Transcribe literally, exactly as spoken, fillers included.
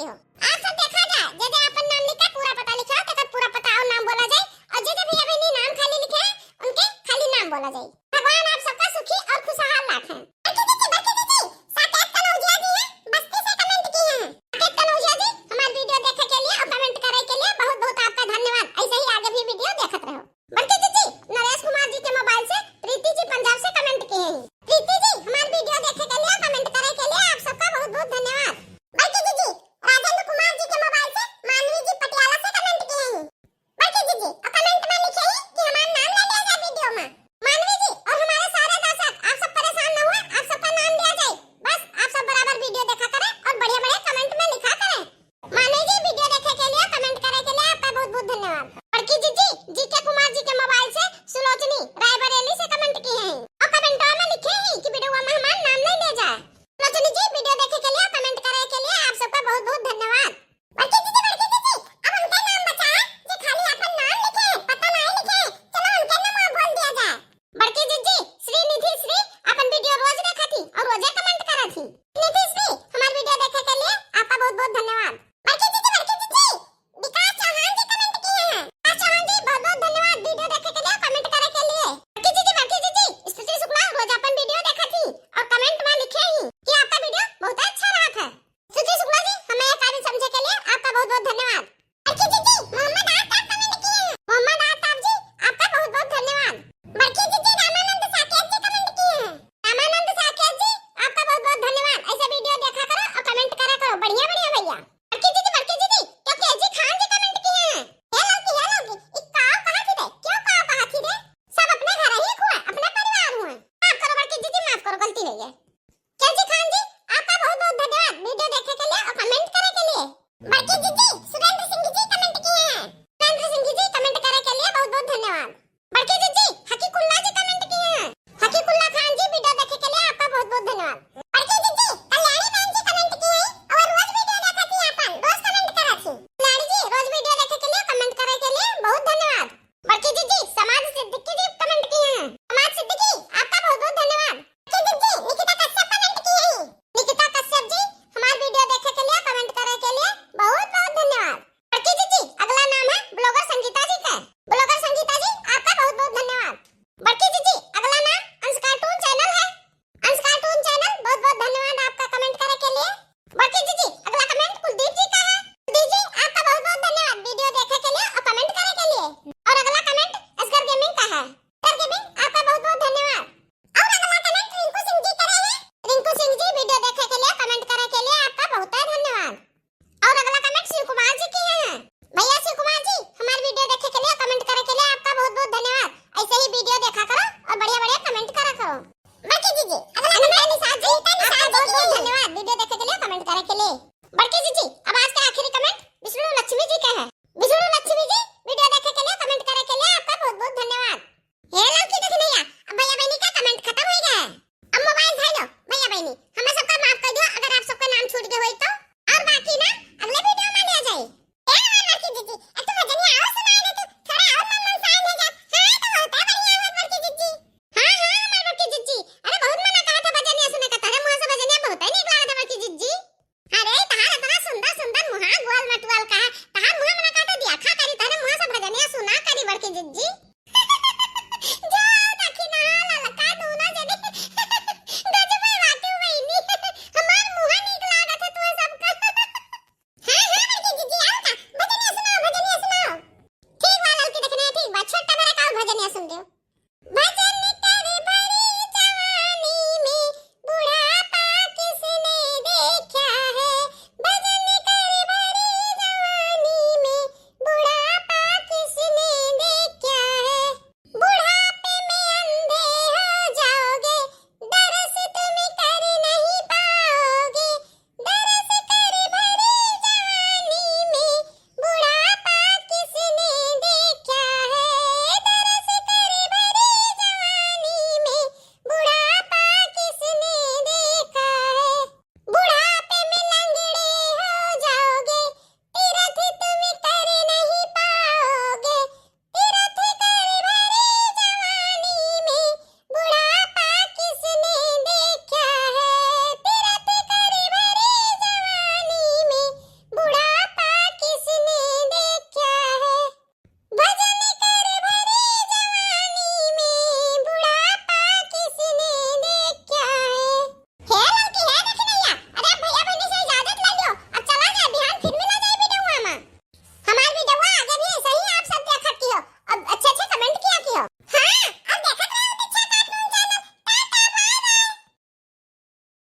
हो। आप सब देखा जाए, जे जे आपन नाम लिखा, पूरा पता लिखा, तेकर पूरा पता और नाम बोला जाए, और जे जे भी अभी नाम खाली लिखे हैं, उनके खाली नाम बोला जाए। भगवान आप सबका सुखी और खुशहाल रखें। बड़की दीदी, बड़की दीदी, साकेत कनौजिया जी हैं, बस्ती से comment किए हैं। साकेत कनौजिया जी, हमार video देखे के लिए और comment करे के लिए बहुत बहुत आपका धन्यवाद। ऐसे ही आगे भी video देखत रहो। बड़की दीदी, नरेश कुमार जी के mobile से प्रीति जी पंजाब से comment किए हैं। प्रीति जी, हमार video देखे के लिए, comment करे के लिए आप सबका बहुत बहुत धन्यवाद। बड़की दीदी, राजेंद्र कुमार जी के mobile से मानवी जी पटियाला से comment किए हैं। बड़की दीदी, और comment में लिखे ही कि हमार नाम ले लिया जाए video में। मानवी जी और हमारे सारे दर्शक, आप सब परेशान न हुए, आप सबका नाम लिया जाए। बस आप सब बराबर video देखा करें और बढ़िया बढ़िया comment में लिखा करें। मानवी जी, video देखे के लिए, comment करे के लिए आपका बहुत बहुत धन्यवाद। बड़की जीजी, जीके कुमार जी के mobile से सुलोचनी रायबरेली से comment किए हैं और commentवा में लिखे हैं कि videoवा में हमार नाम नहीं ले जाए। सुलोचनी जी, video देखे के लिए, comment करे के लिए आप सबका बहुत बहुत धन्यवाद। बड़की जीजी, बड़की जीजी, अब उनके नाम बचा है, जे खाली अपन नाम लिखे, पता नहीं लिखे, चलो उनके नाम बोल दिया जाए। बड़की जीजी, श्री निधि श्री अपन video रोज देखत ही और रोजे comment करत ही। निधि श्री, हमार video देखे के लिए आपका बहुत बहुत धन्यवाद। बड़की जीजी, बड़की जीजी, विकास चौहान जी comment किए हैं। विकास चौहान जी, बहुत बहुत धन्यवाद video देखे के लिए, comment करे के लिए। बड़की जीजी, बड़की जीजी, स्तुति शुक्ला रोज अपन video देखत ही और comment में लिखे ही कि आपका video बहुत अच्छा रहत है। स्तुति शुक्ला जी, हमें ये काबिल समझे के लिए आपका बहुत बहुत धन्यवाद। बड़की जीजी, मोहम्मद आफताब comment किए हैं। मोहम्मद आफताब जी, आपका बहुत बहुत धन्यवाद। बड़की जीजी, रामानंद साकेत जी comment किए हैं। रामानंद साकेत जी, आपका बहुत बहुत धन्यवाद। ऐसे video देखा करो और comment करा करो, बढ़िया बढ़िया भैया। बड़की जीजी, बड़की जीजी, तो केजी खान जी comment किए हैं। हे लड़की, हे लड़की, ई का कहा थी रे? क्यों का कहा थी रे? सब अपने घर ही हुए, अपने परिवार हुए। माफ करो बड़की जीजी, माफ करो, गलती हुई है। केजी खान जी, आपका बहुत बहुत धन्यवाद video देखे के लिए और comment करे के लिए। बड़की जीजी, सुरेंद्र सिंह जी comment किए हैं। सुरेंद्र सिंह जी, comment करे के लिए बहुत बहुत धन्यवाद। बड़की जीजी, हकीकुल्ला जी comment किए हैं। हकीकुल्ला खान जी, video देखे के लिए आपका बहुत बहुत धन्यवाद। बड़की जीजी, कल्याणी बहन जी comment किए हैं और रोज video देखत ही आपन, रोज comment करत ही। कल्याणी जी, रोज video देखे के लिए, comment करे के लिए बहुत धन्यवाद। बड़की जीजी, समाज सिद्दीकी जी comment किए हैं। समाज सिद्दीकी, आपका बहुत बहुत धन्यवाद। बड़की जीजी, निकिता कश्यप comment किए हैं। निकिता कश्यप जी, हमार video देखे के लिए, comment करे के लिए बहुत बहुत धन्यवाद। बड़की जीजी, अगला नाम है blogger संगीता जी का। Blogger संगीता जी, आपका बहुत बहुत धन्यवाद। बड़की जीजी, अगला नाम अंश cartoon channel है। अंश cartoon channel, बहुत बहुत धन्यवाद आपका comment करे के लिए। बड़की जीजी, अगला comment कुलदीप जी का है। कुलदीप जी, आपका बहुत बहुत धन्यवाद video देखे के लिए और comment करे के लिए। और अगला comment असगर gaming का है। असगर gaming, आपका बहुत बहुत धन्यवाद। और अगला comment रिंकू सिंह जी करे हैं। रिंकू सिंह जी, video देखे के लिए, comment करे के लिए आपका बहुत है धन्यवाद। और अगला comment शिव कुमार जी किए हैं। भैया शिव कुमार जी, हमार video देखे के लिए, comment करे के लिए आपका बहुत बहुत धन्यवाद। ऐसे ही video देखा करो और बढ़िया बढ़िया comment करा करो। बड़की जीजी, अगला comment निषाद जी, आपका बहुत बहुत धन्यवाद video देखे के लिए, comment करे के लिए। बड़की जीजी,